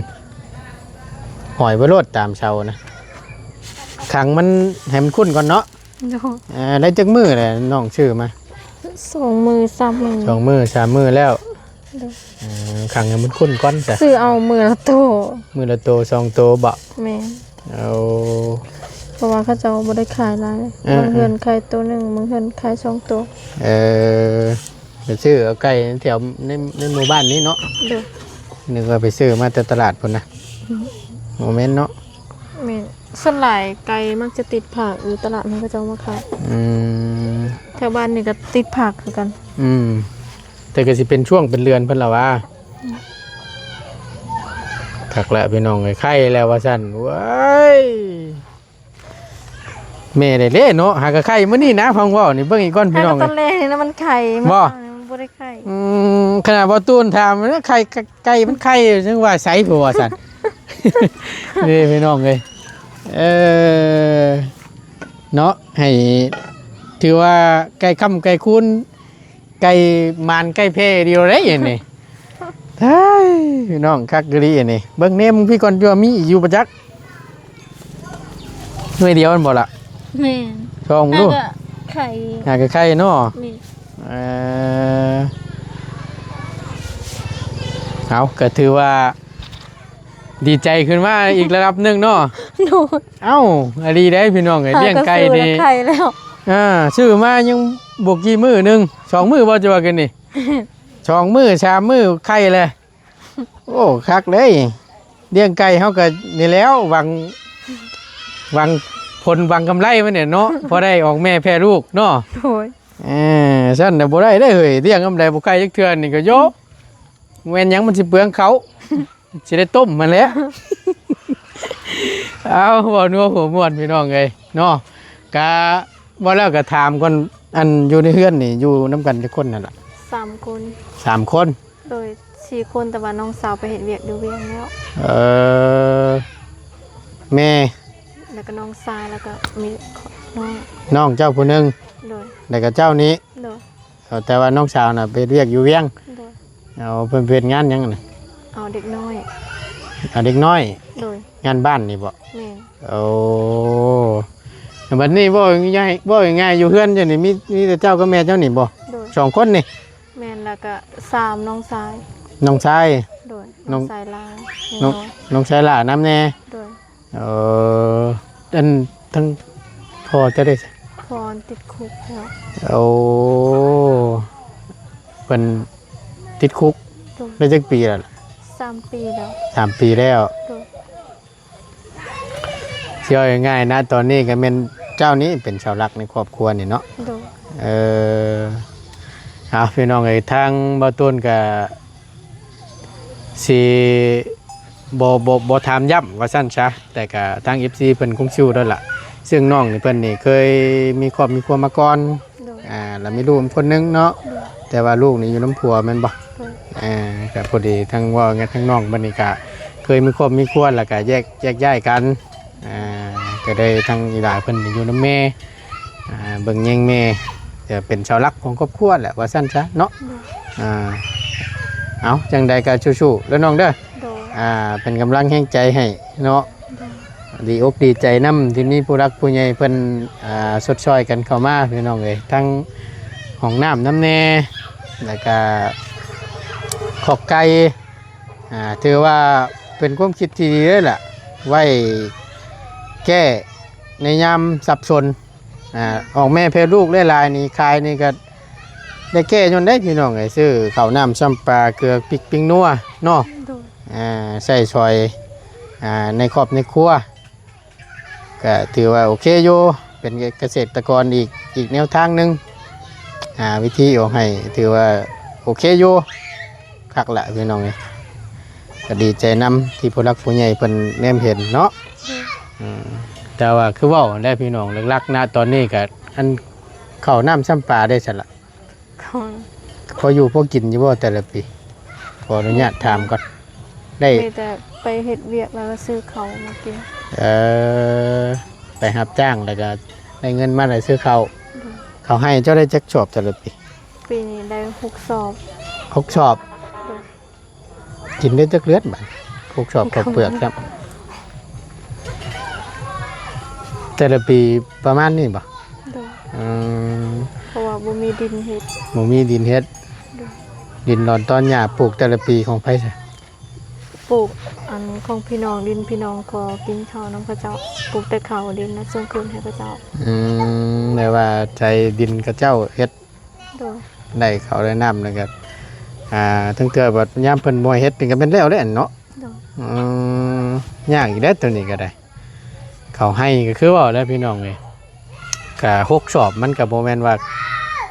ຫ້ອຍໄວ້ໂລດຕາມເສົານະ ຂັງມັນໃຫ້ມັນຂຸ້ນກ່ອນເນາະ. ໂດຍ ເອີ ໄດ້ຈັກມື້ແລ້ວນ້ອງຊື້ມາ? ສອງມື້ສາມມື້ ສອງມື້ສາມມື້ແລ້ວ ໂດຍ ເອີ ຂັງໃຫ້ມັນຂຸ້ນກ່ອນຊະ ຊື້ເອົາມື້ລະໂຕ ມື້ລະໂຕສອງໂຕບໍ? ແມ່ນ ໂອ້ ເພາະວ່າເຂົາເຈົ້າບໍ່ໄດ້ຂາຍຫຼາຍ ເອີ ບາງເຮືອນຂາຍໂຕໜຶ່ງ ບາງເຮືອນຂາຍສອງໂຕ ເອີ ໄປຊື້ເອົາໄກ່ແຖວໃນ ໃນໝູ່ບ້ານນີ້ເນາະ ໂດຍ ນຶກວ່າໄປຊື້ມາແຕ່ຕະຫຼາດພຸ້ນນະ ອືມ ບໍ່ແມ່ນເນາະ ແມ່ນ ສ່ວນຫຼາຍໄກ່ມັກຈະຕິດຜາກຢູ່ຕະຫຼາດ ມັນເຂົາເຈົ້າມາຂາຍ ອືມ ແຖວບ້ານນີ້ກໍຕິດຜາກຄືກັນ ອືມ ແຕ່ກໍຊິເປັນຊ່ວງເປັນເດືອນເພິ່ນລະວ່າ ອືມ ຄັກແລ້ວພີ່ນ້ອງເອີຍ ໄຂ່ແລ້ວວ່າຊັ້ນ ເວີຍ ແມ່ໄດ້ເດ້ເນາະ ຫາກະໄຂ່ມື້ນີ້ນະ ຟັງເວົ້ານີ້ ເບິ່ງອີກກ່ອນພີ່ນ້ອງ ຕອນແລກນີ້ນະມັນໄຂ່ ບໍ່ ມັນບໍ່ໄດ້ໄຂ່ ອືມ ຂະໜາດບໍ່ຕູນຖາມນະ ໄຂ່ ໄກ່ມັນໄຂ່ ຈັ່ງວ່າໃສຜູ້ວ່າຊັ້ນ ເດ້ພີ່ນ້ອງເອີຍ ເອີ ເນາະ ໃຫ້ຖືວ່າໄກ່ຄ້ຳໄກ່ຄູນ ໄກ່ໝານໄກ່ແພດຽວໄດ໋ອັນນີ້ ເຮີ້ຍ ພີ່ນ້ອງ ຄັກອີ່ຫຼີອັນນີ້ ເບິ່ງແນມພີ່ກ່ອນ ຢູ່ວ່າມີອີກຢູ່ບໍ່ຈັກ ໜ່ວຍດຽວແມ່ນບໍ່ລະ? ແມ່ນ ຊອງເບິ່ງດູ ຫາກະໄຂ່ ຫາກະໄຂ່ເນາະ ແມ່ນ ເອີ ເອົາ ກໍຖືວ່າດີໃຈຂຶ້ນມາອີກລະດັບໜຶ່ງເນາະ ໂດຍ ເອົ້າ ອີ່ຫຼີເດ້ພີ່ນ້ອງເອີຍ ລ້ຽງໄກ່ນີ້ ຫາກະຊື້ລະໄຂ່ແລ້ວ ອ່າ ຊື້ມາຍັງ ບໍ່ກີ້ມື້ໜຶ່ງ ສອງມື້ບໍ່ ຈະວ່າກັນນີ້ ສອງມື້ສາມມື້ໄຂ່ແຫຼະ. ໂອ້ ຄັກເດ້ ລ້ຽງໄກ່ເຮົາກໍນີ້ແຫຼ້ວ ຫວັງ ຫວັງຜົນຫວັງກຳໄລມັນແຫຼະເນາະ ພໍໄດ້ອອກແມ່ແຜ່ລູກເນາະ. ໂດຍ ເອີ ຊັ້ນນະບໍ່ໄດ້ເດ້ເຮີ້ຍ ລ້ຽງນຳໃດບໍ່ໄຂ່ຈັກເທື່ອນີ້ກໍໂຍ ແມ່ນຫຍັງມັນຊິເປືອງເຂົ້າ ຊິໄດ້ຕົ້ມຫັ້ນແຫຼະ. ເອົາ ເວົ້ານົວຫົວມ່ວນພີ່ນ້ອງເອີຍເນາະ. ກະເວົ້າແລ້ວກະຖາມກ່ອນ ອັນຢູ່ໃນເຮືອນນີ້ຢູ່ນຳກັນຈັກຄົນຫັ້ນລະ? ສາມຄົນ. ສາມຄົນ? ໂດຍ ສີ່ຄົນ ແຕ່ວ່ານ້ອງສາວໄປເຮັດວຽກຢູ່ວຽງແລ້ວ. ເອີ ແມ່ ແລ້ວກໍນ້ອງຊາຍ ແລ້ວກໍມີນ້ອງ ນ້ອງເຈົ້າຜູ້ໜຶ່ງ. ໂດຍ ແລ້ວກໍເຈົ້ານີ້. ໂດຍ ເອີ ແຕ່ວ່ານ້ອງສາວນະໄປເຮັດວຽກຢູ່ວຽງ. ໂດຍ ເອົາ ເພິ່ນເຮັດງານຫຍັງນະ? ເອົາເດັກນ້ອຍ. ເອົາເດັກນ້ອຍ. ໂດຍ ງານບ້ານນີ້ບໍ? ແມ່ນ. ໂອ້ ບັດນີ້ເວົ້າງ່າຍ ເວົ້າງ່າຍໆ ຢູ່ເຮືອນເຈົ້ານີ້ມີ ມີແຕ່ເຈົ້າກັບແມ່ເຈົ້ານີ້ບໍ? ໂດຍ ສອງຄົນນີ້. ແມ່ນ ແລ້ວກໍສາມ ນ້ອງຊາຍ. ນ້ອງຊາຍ. ໂດຍ ນ້ອງ ນ້ອງຊາຍຫຼ້າ ນ້ອງ ນ້ອງຊາຍຫຼ້ານຳແດ່. ໂດຍ ເອີ ອັນທັງພໍ່ເຈົ້າເດ້? ພໍ່ຕິດຄຸກແລ້ວ. ໂອ້ ເພິ່ນຕິດຄຸກ. ໂດຍ ໄດ້ຈັກປີແລ້ວ? ສາມປີແລ້ວ. ສາມປີແລ້ວ. ໂດຍ ຊິເວົ້າງ່າຍໆນະ ຕອນນີ້ກໍແມ່ນເຈົ້ານີ້ເປັນເສົາຫຼັກໃນຄອບຄົວນີ້ເນາະ. ໂດຍ ເອີ ເອົາ ພີ່ນ້ອງເອີຍ ທາງບ່າວຕູນກໍຊິບໍ່ ບໍ່ ບໍ່ຖາມຢ້ຳວ່າຊັ້ນຊະ ແຕ່ກໍທາງເອັຟຊີເພິ່ນຄົງຊິຮູ້ແລ້ວລະ ເຊິ່ງນ້ອງນີ້ເພິ່ນນີ້ເຄີຍມີຄອບມີຄົວມາກ່ອນ. ໂດຍ ອ່າ ແລ້ວມີລູກຄົນໜຶ່ງເນາະ. ໂດຍ ແຕ່ວ່າລູກນີ້ຢູ່ນຳຜົວແມ່ນບໍ່? ໂດຍ ອ່າ ກໍພໍດີທັງເວົ້າກັບທັງນ້ອງເພິ່ນນີ້ກໍເຄີຍມີຄອບມີຄົວ ແລ້ວກໍແຍກ ແຍກຍ້າຍກັນ. ອ່າ ກໍໄດ້ທັງອີຫຼ້າເພິ່ນໄປຢູ່ນຳແມ່ ອ່າ ເບິ່ງແຍງແມ່ ກໍເປັນເສົາຫຼັກຂອງຄອບຄົວແຫຼະວ່າຊັ້ນຊະເນາະ. ໂດຍ ອ່າ ເອົາ ຈັ່ງໃດກໍສູ້ໆເດີນ້ອງເດີ. ໂດຍ ອ່າ ເປັນກຳລັງແຮງໃຈໃຫ້ເນາະ. ໂດຍ ດີອົກດີໃຈນຳທີ່ມີຜູ້ຫຼັກຜູ້ໃຫຍ່ເພິ່ນ ອ່າ ຊົດຊ່ອຍກັນເຂົ້າມາ ພີ່ນ້ອງເອີຍ ທັງຫ້ອງນ້ຳນຳແດ່ ແລ້ວກະຄອກໄກ່ ອ່າ ຖືວ່າເປັນຄວາມຄິດທີ່ດີເລີຍລະ ໄວ້ແກ້ໃນຍາມສັບສົນ. ອ່າ ອອກແມ່ແຜ່ລູກຫຼາຍໆນີ້ ຂາຍນີ້ກໍໄດ້ແກ້ຍ້ອນໃດພີ່ນ້ອງເອີຍ ຊື້ເຂົ້ານ້ຳຊ້ຳປາ ເກືອປິກປິງນົວເນາະ. ໂດຍ ອ່າ ໃຊ້ສອຍ ອ່າ ໃນຄອບໃນຄົວ ກໍຖືວ່າໂອເຄຢູ່ ເປັນເກ ກະເສດຕະກອນອີກ ອີກແນວທາງໜຶ່ງ ຫາວິທີອອກໃຫ້ ຖືວ່າໂອເຄຢູ່ ຄັກລະພີ່ນ້ອງເອີຍ. ກໍດີໃຈນຳທີ່ຜູ້ຫຼັກຜູ້ໃຫຍ່ເພິ່ນແນມເຫັນເນາະ. ໂດຍ ອືມ ແຕ່ວ່າຄືເວົ້າແຫຼະພີ່ນ້ອງ ຫຼັກໆນະຕອນນີ້ກໍອັນເຂົ້ານ້ຳຊ້ຳປາໄດ້ຊັ້ນລະ ຂອງ ພໍຢູ່ພໍກິນຢູ່ບໍ່ແຕ່ລະປີ? ຂໍອະນຸຍາດຖາມກ່ອນ ໄດ້ ມີແຕ່ໄປເຮັດວຽກແລ້ວກໍຊື້ເຂົ້າມາກິນ. ເອີ ໄປຮັບຈ້າງແລ້ວກໍໄດ້ເງິນມາໄດ້ຊື້ເຂົ້າ. ໂດຍ ເຂົ້າໄຮ່ເຈົ້າໄດ້ຈັກສອບແຕ່ລະປີ? ປີນີ້ໄດ້ຫົກສອບ. ຫົກສອບ? ໂດຍ ກິນໄດ້ຈັກເດືອນບາດ? ຫົກສອບເຂົ້າເປືອກຊ້ຳ ແຕ່ລະປີປະມານນີ້ບໍ່? ໂດຍ ອືມ ເພາະວ່າບໍ່ມີດິນເຮັດ. ບໍ່ມີດິນເຮັດ. ໂດຍ ດິນລອນຕອນຫຍ້າ ປູກແຕ່ລະປີຂອງໃຜຊະ? ປູກອັນຂອງພີ່ນ້ອງ ດິນພີ່ນ້ອງ ຂໍກິນເຂົ້ານຳເຂົາເຈົ້າ ປູກແຕ່ເຂົ້າ ດິນນະສົ່ງຄືນໃຫ້ເຂົາເຈົ້າ. ອືມ ແບບວ່າໃຊ້ດິນເຂົາເຈົ້າເຮັດ. ໂດຍ ໄດ້ເຂົ້າໄດ້ນ້ຳແລ້ວກໍ ອ່າ ເຖິງເທື່ອບັດຍາມເພິ່ນບໍ່ໃຫ້ເຮັດນີ້ກໍແມ່ນແລ້ວແຫຼະເນາະ. ໂດຍ ອືມ ຍາກອີກແລ້ວໂຕນີ້ກໍໄດ້ ເຂົ້າໄຮ່ກໍຄືເວົ້າແຫຼະພີ່ນ້ອງເອີຍ ກະຫົກສອບ ມັນກໍບໍ່ແມ່ນວ່າ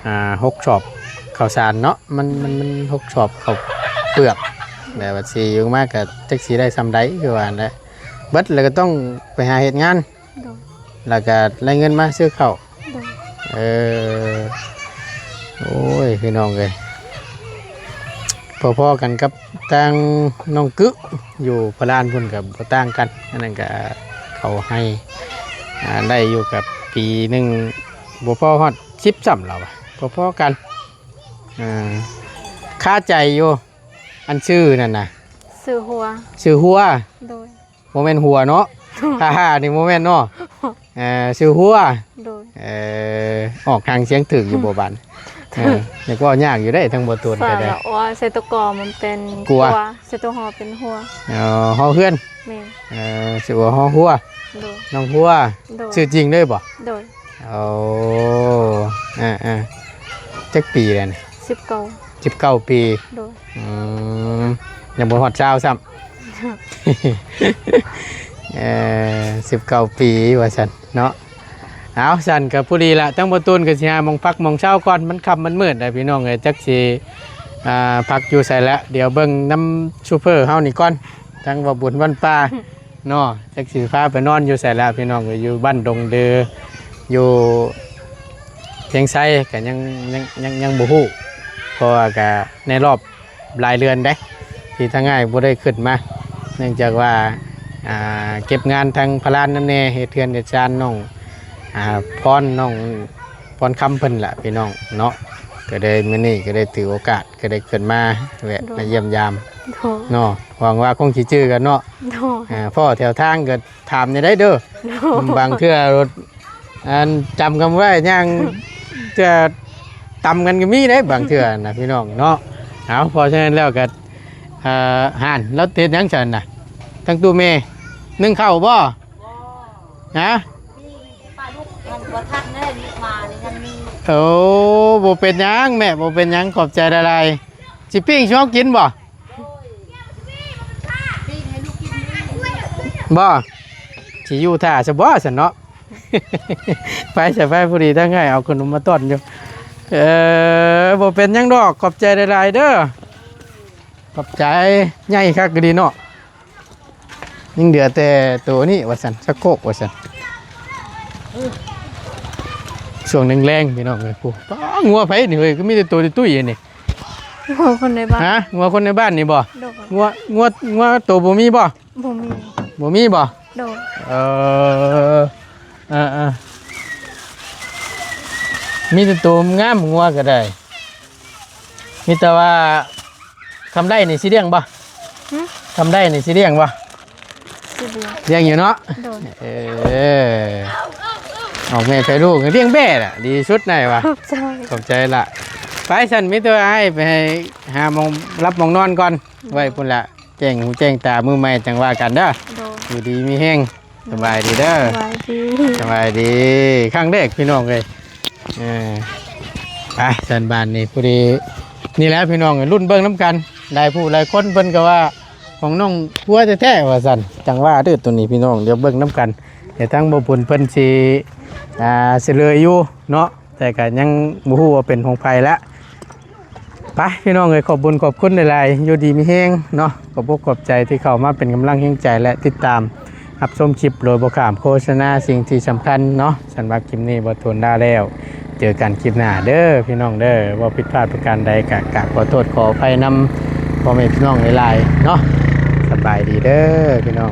ອ່າ ຫົກສອບເຂົ້າສານເນາະ ມັນ ມັນ ມັນຫົກສອບເຂົ້າເປືອກ ແບບວ່າຊິຢູ່ມາກໍຈັກຊິໄດ້ສ່ຳໃດ ຄືວ່ານັ້ນແຫຼະ ເບິດແລ້ວກໍຕ້ອງໄປຫາເຮັດງານ. ໂດຍ ແລ້ວກໍໄດ້ເງິນມາຊື້ເຂົ້າ. ໂດຍ ເອີ ໂອ້ຍ ພີ່ນ້ອງເອີຍ ພໍໆກັນກັບທາງນ້ອງກຶ ຢູ່ພະລານພຸ້ນກໍບໍ່ຕ່າງກັນ ອັນນັ້ນກໍເຂົ້າໄຮ່ ອ່າ ໄດ້ຢູ່ກັບປີໜຶ່ງ ບໍ່ພໍຮອດສິບຊ້ຳລາວວ່າ ພໍໆກັນ. ອ່າ ຄາໃຈຢູ່ ອັນຊື່ນັ້ນນະ ຊື່ຫົວ ຊື່ຫົວ. ໂດຍ ບໍ່ແມ່ນຫົວເນາະ ຫ້າໆ ນີ້ບໍ່ແມ່ນເນາະ ເອີ ຊື່ຫົວ. ໂດຍ ເອີ ອອກຫາງສຽງຖືກຢູ່ບໍ່ບາດ? ເອີ ຢາກເວົ້າຍາກຢູ່ເດ້ ທາງບໍ່ຕວນກໍໄດ້ ສະຫຼະ ໂອ ໃສ່ຕົວກໍ ມັນເປັນ ກົວ ກົວ ໃສ່ຕົວ ຫໍ ເປັນຫົວ. ອໍ ຫໍເຮືອນ. ແມ່ນ ເອີ ຊື່ວ່າ ຫໍຫົວ. ໂດຍ ນ້ອງຫົວ. ໂດຍ ຊື່ຈິງເລີຍບໍ່? ໂດຍ ໂອ້ ອ່າ ຈັກປີແລ້ວນີ້? ສິບເກົ້າ ສິບເກົ້າປີ. ໂດຍ. ອືມ ຍັງບໍ່ຮອດຊາວຊ້ຳ. ເອີ ສິບເກົ້າປີວ່າຊັ້ນເນາະ. ເອົາ ຊັ້ນກໍພໍດີລະ ທາງບໍ່ຕູນກໍຊິຫາໝ່ອງພັກໝ່ອງເຊົາກ່ອນ ມັນຄ່ຳມັນມືດແລ້ວພີ່ນ້ອງເອີຍ ຈັກຊິ ອ່າ ພັກຢູ່ໃສລະ. ດຽວເບິ່ງນຳໂຊເຟີເຮົານີ້ກ່ອນ ທາງບໍ່ບຸນວັນປ່າເນາະ ຈັກຊິພາໄປນອນຢູ່ໃສລະພີ່ນ້ອງເອີຍ ຢູ່ບ້ານດົງເດີ ຢູ່ວຽງໄຊ ກໍຍັງ ຍັງ ຍັງ ຍັງບໍ່ຮູ້ ເພາະວ່າກໍໃນລອບ ຫຼາຍເດືອນເດ້ ທີ່ທາງອ້າຍບໍ່ໄດ້ຂຶ້ນມາ ເນື່ອງຈາກວ່າ ອ່າ ເກັບງານທາງພະລານນຳແດ່ ເຮັດເຮືອນເຮັດຊານນ້ອງ ອ່າ ພອນ ນ້ອງພອນຄຳເພິ່ນລະພີ່ນ້ອງເນາະ. ກໍໄດ້ ມື້ນີ້ກໍໄດ້ຖືໂອກາດ ກໍໄດ້ຂຶ້ນມາແວະ ໂດຍ ມາຢ້ຽມຢາມ ໂດຍ ເນາະ. ຫວັງວ່າຄົງຊິຈື່ກັນເນາະ ໂດຍ. ອ່າ ພໍ້ແຖວທາງກໍຖາມແດ່ໄດ໋ເດີ ໂດຍ ບາງເທື່ອ ອັນ ຈຳກັນບໍ່ໄດ້ ຍ່າງເທື່ອຕຳກັນກໍມີເດ້ ບາງເທື່ອນະພີ່ນ້ອງເນາະ. ເອົາ ເພາະສະນັ້ນແລ້ວກໍ ເອີ ຫັ້ນ ລາວເຮັດຫຍັງຊັ້ນນະ ທັງຕູ້ແມ່ ໜຶ້ງເຂົ້າບໍ່? ຮະ? ປາດຸກມັນບໍ່ທັນເດ້ ມານີ້ຍັງມີ. ໂອ້ ບໍ່ເປັນຫຍັງແມ່ ບໍ່ເປັນຫຍັງ ຂອບໃຈຫຼາຍໆ. ຊິປີ້ງສູ່ເຮົາກິນບໍ່? ບໍ່ ຊິຢູ່ຖ້າຊະບໍ່ຊັ້ນເນາະ. ໄປຊະໄປ ພໍດີທາງອ້າຍເອົາຂະໜົມມາຕ້ອນຢູ່. ເອີ ບໍ່ເປັນຫຍັງດອກ ຂອບໃຈຫຼາຍໆເດີ. ຂອບໃຈ ໃຫຍ່ຄັກອີ່ຫຼີເນາະ. ຍັງເຫຼືອແຕ່ໂຕນີ້ວ່າຊັ້ນ ຊັກໂຄກວ່າຊັ້ນ. ຊ່ວງແລງໆ ພີ່ນ້ອງເອີຍ ຜູ້ ປ້າ ງົວໃຜນີ້ເຮີ້ຍ ຄືມີແຕ່ໂຕຕຸ້ຍໆນີ້? ງົວຄົນໃນບ້ານ. ຮະ? ງົວຄົນໃນບ້ານນີ້ບໍ່? ໂດຍ. ງົວ ງົວ ງົວໂຕບໍ່ມີບໍ່? ບໍ່ມີ. ບໍ່ມີບໍ່? ໂດຍ. ເອີ ເອີໆ ມີແຕ່ໂຕງາມ ງົວກໍໄດ້. ມີແຕ່ວ່າ ຄຳໄດ້ນີ້ຊິລ້ຽງບໍ່? ຫຶ? ຄຳໄດ້ນີ້ຊິລ້ຽງບໍ່? ຊິລ້ຽງ. ລ້ຽງຢູ່ເນາະ? ໂດຍ. ເອີ ອອກແມ່ໃສ່ລູກ ລ້ຽງແບ້ລະ ດີທີ່ສຸດນາຍວ່າ. ຂອບໃຈ ຂອບໃຈລະ. ໄປຊັ້ນ ມີແຕ່ວ່າໃຫ້ໄປໃຫ້ຫາໝ່ອງຫຼັບໝ່ອງນອນກ່ອນ ໂດຍ ໄວ້ພຸ້ນລະ ແຈ້ງຫູແຈ້ງຕາມື້ໃໝ່ຈັ່ງວ່າກັນເດີ. ໂດຍ. ຢູ່ດີມີແຮງ. ສະບາຍດີເດີ. ສະບາຍດີ ສະບາຍດີ. ຄັ້ງແລກພີ່ນ້ອງເອີຍ. ເອີ ໄປຊັ້ນ ບາດນີ້ ພໍດີ ນີ້ແຫຼະພີ່ນ້ອງເອີຍ ລຸ້ນເບິ່ງນຳກັນ. ຫຼາຍຜູ້ຫຼາຍຄົນເພິ່ນກໍວ່າຂອງນ້ອງຄົວແທ້ໆວ່າຊັ້ນ ຈັ່ງວ່າເດີ. ໂຕນີ້ພີ່ນ້ອງ ດຽວເບິ່ງນຳກັນ ດຽວທາງບໍ່ບຸນເພິ່ນຊິ ອ່າ ສະເຫຼີຍຢູ່ເນາະ ແຕ່ກໍຍັງບໍ່ຮູ້ວ່າເປັນຂອງໃຜລະ. ໄປພີ່ນ້ອງເອີຍ ຂອບບຸນຂອບຄຸນຫຼາຍໆ ຢູ່ດີມີແຮງເນາະ. ຂອບອົກຂອບໃຈທີ່ເຂົ້າມາເປັນກຳລັງແຮງໃຈ ແລະ ຕິດຕາມຮັບຊົມຄລິບໂດຍບໍ່ຂ້າມໂຄສະນາ. ສິ່ງທີ່ສຳຄັນເນາະ ສຳລັບຄລິບນີ້ບໍ່ທົນລາແລ້ວ ເຈີກັນຄລິບໜ້າເດີພີ່ນ້ອງເດີ. ເວົ້າຜິດພາດປະການໃດກະ ກະຂໍໂທດຂໍອະໄພນຳພໍ່ແມ່ພີ່ນ້ອງຫຼາຍໆເນາະ. ສະບາຍດີເດີພີ່ນ້ອງ.